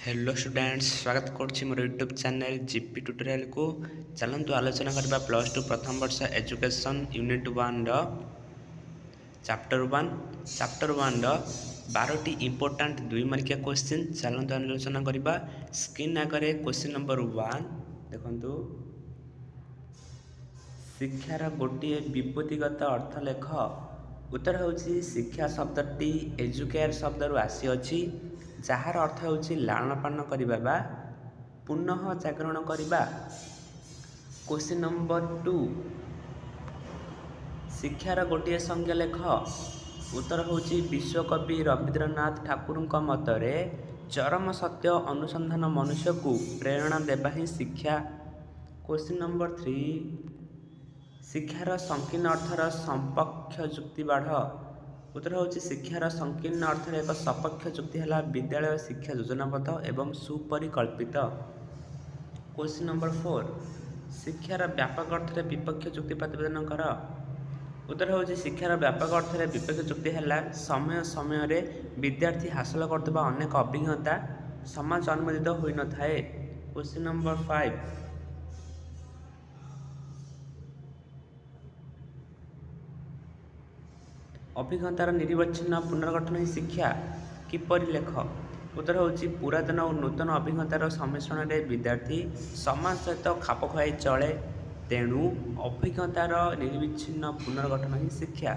Hello students, ସ୍ୱାଗତ କରୁଛି ମୋର ୟୁଟ୍ୟୁବ୍ ଚ୍ୟାନେଲ୍ ଜିପି ଟ୍ୟୁଟୋରିଆଲକୁ। ଚାଲନ୍ତୁ ଆଲୋଚନା କରିବା +2 ପ୍ରଥମ ବର୍ଷ ଏଜୁକେସନ୍ ୟୁନିଟ୍ 1ର ଚାପ୍ଟର 1, ଚାପ୍ଟର 1ର 12ଟି ଇମ୍ପୋର୍ଟାଣ୍ଟ 2 ମାର୍କିଆ କୋଶ୍ଚିନ୍। ଚାଲନ୍ତୁ ଆଲୋଚନା କରିବା। ସ୍କ୍ରିନ୍ ଆଗରେ କୋଶ୍ଚିନ୍ ନମ୍ବର 1 ଦେଖନ୍ତୁ। ଶିକ୍ଷାର ଗୋଟିଏ ବିଭୂତିଗତ ଅର୍ଥ ଲେଖ। ଉତ୍ତର ହେଉଛି, ଶିକ୍ଷା ଶବ୍ଦଟି ଏଜୁକେୟାର ଶବ୍ଦରୁ ଆସିଅଛି, ଯାହାର ଅର୍ଥ ହେଉଛି ଲାଳନ ପାଳନ କରିବା ବା ପୁନଃ ଜାଗରଣ କରିବା। କୋଶ୍ଚିନ୍ ନମ୍ବର 2, ଶିକ୍ଷାର ଗୋଟିଏ ସଂଜ୍ଞା ଲେଖ। ଉତ୍ତର ହେଉଛି, ବିଶ୍ୱକବି ରବୀନ୍ଦ୍ରନାଥ ଠାକୁରଙ୍କ ମତରେ ଚରମ ସତ୍ୟ ଅନୁସନ୍ଧାନ ମନୁଷ୍ୟକୁ ପ୍ରେରଣା ଦେବା ହିଁ ଶିକ୍ଷା। କୋଶ୍ଚିନ୍ ନମ୍ବର 3, ଶିକ୍ଷାର ସଂକୀର୍ଣ୍ଣ ଅର୍ଥର ସପକ୍ଷ ଯୁକ୍ତି ବାଢ଼। ଉତ୍ତର ହେଉଛି, ଶିକ୍ଷାର ସଂକୀର୍ଣ୍ଣ ଅର୍ଥରେ ଏକ ସପକ୍ଷ ଯୁକ୍ତି ହେଲା, ବିଦ୍ୟାଳୟ ଶିକ୍ଷା ଯୋଜନାବଦ୍ଧ ଏବଂ ସୁପରିକଳ୍ପିତ। କୋଶ୍ଚିନ୍ ନମ୍ବର 4, ଶିକ୍ଷାର ବ୍ୟାପକ ଅର୍ଥରେ ବିପକ୍ଷ ଯୁକ୍ତି ପ୍ରତିପାଦନ କର। ଉତ୍ତର ହେଉଛି, ଶିକ୍ଷାର ବ୍ୟାପକ ଅର୍ଥରେ ବିପକ୍ଷ ଯୁକ୍ତି ହେଲା, ସମୟ ସମୟରେ ବିଦ୍ୟାର୍ଥୀ ହାସଲ କରୁଥିବା ଅନେକ ଅଭିଜ୍ଞତା ସମାଜ ଅନୁମୋଦିତ ହୋଇନଥାଏ। କୋଶ୍ଚିନ୍ ନମ୍ବର 5, ଅଭିଜ୍ଞତାର ନିରବଚ୍ଛିନ୍ନ ପୁନର୍ଗଠନ ହିଁ ଶିକ୍ଷା କିପରି ଲେଖ। ଉତ୍ତର ହେଉଛି, ପୁରାତନ ଓ ନୂତନ ଅଭିଜ୍ଞତାର ସମ୍ମିଶ୍ରଣରେ ବିଦ୍ୟାର୍ଥୀ ସମାଜ ସହିତ ଖାପ ଖୁଆଇ ଚଳେ। ତେଣୁ ଅଭିଜ୍ଞତାର ନିରବଚ୍ଛିନ୍ନ ପୁନର୍ଗଠନ ହିଁ ଶିକ୍ଷା।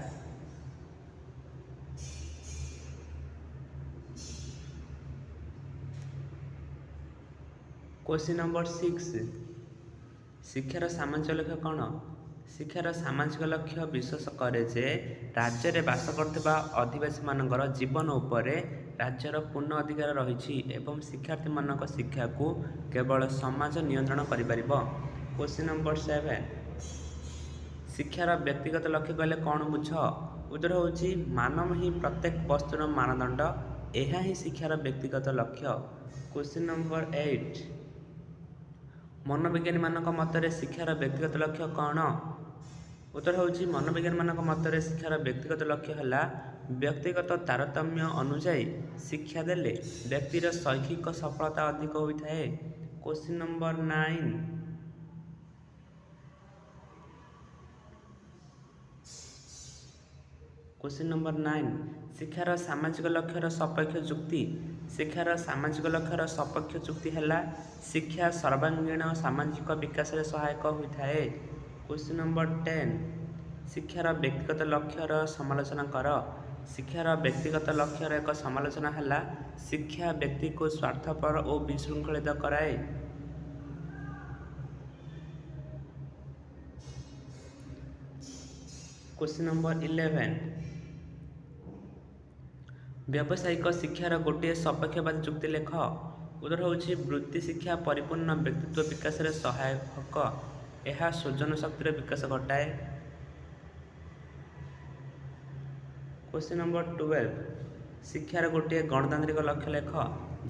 କୋଶ୍ଚିନ୍ ନମ୍ବର 6, ଶିକ୍ଷାର ସାମାଜିକ ଲକ୍ଷ୍ୟ କ'ଣ? ଶିକ୍ଷାର ସାମାଜିକ ଲକ୍ଷ୍ୟ ବିଶ୍ୱାସ କରେ ଯେ ରାଜ୍ୟରେ ବାସ କରୁଥିବା ଅଧିବାସୀମାନଙ୍କର ଜୀବନ ଉପରେ ରାଜ୍ୟର ପୂର୍ଣ୍ଣ ଅଧିକାର ରହିଛି ଏବଂ ଶିକ୍ଷାର୍ଥୀମାନଙ୍କ ଶିକ୍ଷାକୁ କେବଳ ସମାଜ ନିୟନ୍ତ୍ରଣ କରିପାରିବ। କୋଶ୍ଚିନ୍ ନମ୍ବର 7, ଶିକ୍ଷାର ବ୍ୟକ୍ତିଗତ ଲକ୍ଷ୍ୟ କହିଲେ କ'ଣ ବୁଝ? ଉତ୍ତର ହେଉଛି, ମାନବ ହିଁ ପ୍ରତ୍ୟେକ ବସ୍ତୁର ମାନଦଣ୍ଡ, ଏହା ହିଁ ଶିକ୍ଷାର ବ୍ୟକ୍ତିଗତ ଲକ୍ଷ୍ୟ। କୋଶ୍ଚିନ୍ ନମ୍ବର 8, ମନୋବିଜ୍ଞାନୀମାନଙ୍କ ମତରେ ଶିକ୍ଷାର ବ୍ୟକ୍ତିଗତ ଲକ୍ଷ୍ୟ କ'ଣ? ଉତ୍ତର ହେଉଛି, ମନୋବିଜ୍ଞାନୀମାନଙ୍କ ମତରେ ଶିକ୍ଷାର ବ୍ୟକ୍ତିଗତ ଲକ୍ଷ୍ୟ ହେଲା, ବ୍ୟକ୍ତିଗତ ତାରତମ୍ୟ ଅନୁଯାୟୀ ଶିକ୍ଷା ଦେଲେ ବ୍ୟକ୍ତିର ଶୈକ୍ଷିକ ସଫଳତା ଅଧିକ ହୋଇଥାଏ। କୋଶ୍ଚିନ୍ ନମ୍ବର 9, କୋଶ୍ଚିନ୍ ନମ୍ବର 9, ଶିକ୍ଷାର ସାମାଜିକ ଲକ୍ଷ୍ୟର ସପକ୍ଷ ଯୁକ୍ତି। ଶିକ୍ଷାର ସାମାଜିକ ଲକ୍ଷ୍ୟର ସପକ୍ଷ ଯୁକ୍ତି ହେଲା, ଶିକ୍ଷା ସର୍ବାଙ୍ଗୀନ ସାମାଜିକ ବିକାଶରେ ସହାୟକ ହୋଇଥାଏ। କୋଶ୍ଚିନ୍ ନମ୍ବର 10, ଶିକ୍ଷାର ବ୍ୟକ୍ତିଗତ ଲକ୍ଷ୍ୟର ସମାଲୋଚନା କର। ଶିକ୍ଷାର ବ୍ୟକ୍ତିଗତ ଲକ୍ଷ୍ୟର ଏକ ସମାଲୋଚନା ହେଲା, ଶିକ୍ଷା ବ୍ୟକ୍ତିକୁ ସ୍ୱାର୍ଥପର ଓ ବିଶୃଙ୍ଖଳିତ କରାଏ। କୋଶ୍ଚିନ୍ ନମ୍ବର 11, ବ୍ୟବସାୟିକ ଶିକ୍ଷାର ଗୋଟିଏ ସପକ୍ଷବାଦୀ ଯୁକ୍ତି ଲେଖ। ଉତ୍ତର ହେଉଛି, ବୃତ୍ତି ଶିକ୍ଷା ପରିପୂର୍ଣ୍ଣ ବ୍ୟକ୍ତିତ୍ୱ ବିକାଶରେ ସହାୟକ। ଏହା ସୃଜନ ଶକ୍ତିର ବିକାଶ ଘଟାଏ। କୋଶ୍ଚିନ୍ ନମ୍ବର 12, ଶିକ୍ଷାର ଗୋଟିଏ ଗଣତାନ୍ତ୍ରିକ ଲକ୍ଷ୍ୟ ଲେଖ।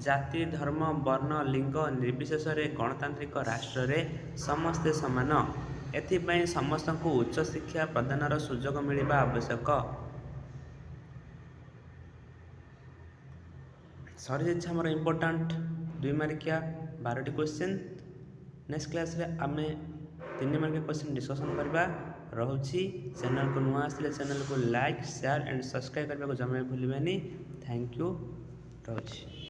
ଜାତି, ଧର୍ମ, ବର୍ଣ୍ଣ, ଲିଙ୍ଗ ନିର୍ବିଶେଷରେ ଗଣତାନ୍ତ୍ରିକ ରାଷ୍ଟ୍ରରେ ସମସ୍ତେ ସମାନ। ଏଥିପାଇଁ ସମସ୍ତଙ୍କୁ ଉଚ୍ଚଶିକ୍ଷା ପ୍ରଦାନର ସୁଯୋଗ ମିଳିବା ଆବଶ୍ୟକ। ସରିଯାଇଛି ଆମର ଇମ୍ପୋର୍ଟାଣ୍ଟ 2 ମାର୍କିଆ 12ଟି କୋଶ୍ଚିନ୍। ନେକ୍ସଟ କ୍ଲାସ୍ରେ ଆମେ 3 ମାର୍କିଆ କୋଶ୍ଚିନ୍ ଡିସ୍କସନ୍ କରିବା। ରହୁଛି। ଚ୍ୟାନେଲକୁ ନୂଆ ଆସିଲେ ଚ୍ୟାନେଲକୁ ଲାଇକ୍, ସେୟାର ଆଣ୍ଡ ସବସ୍କ୍ରାଇବ୍ କରିବାକୁ ଜମା ବି ଭୁଲିବେନି। Thank you, ରହୁଛି।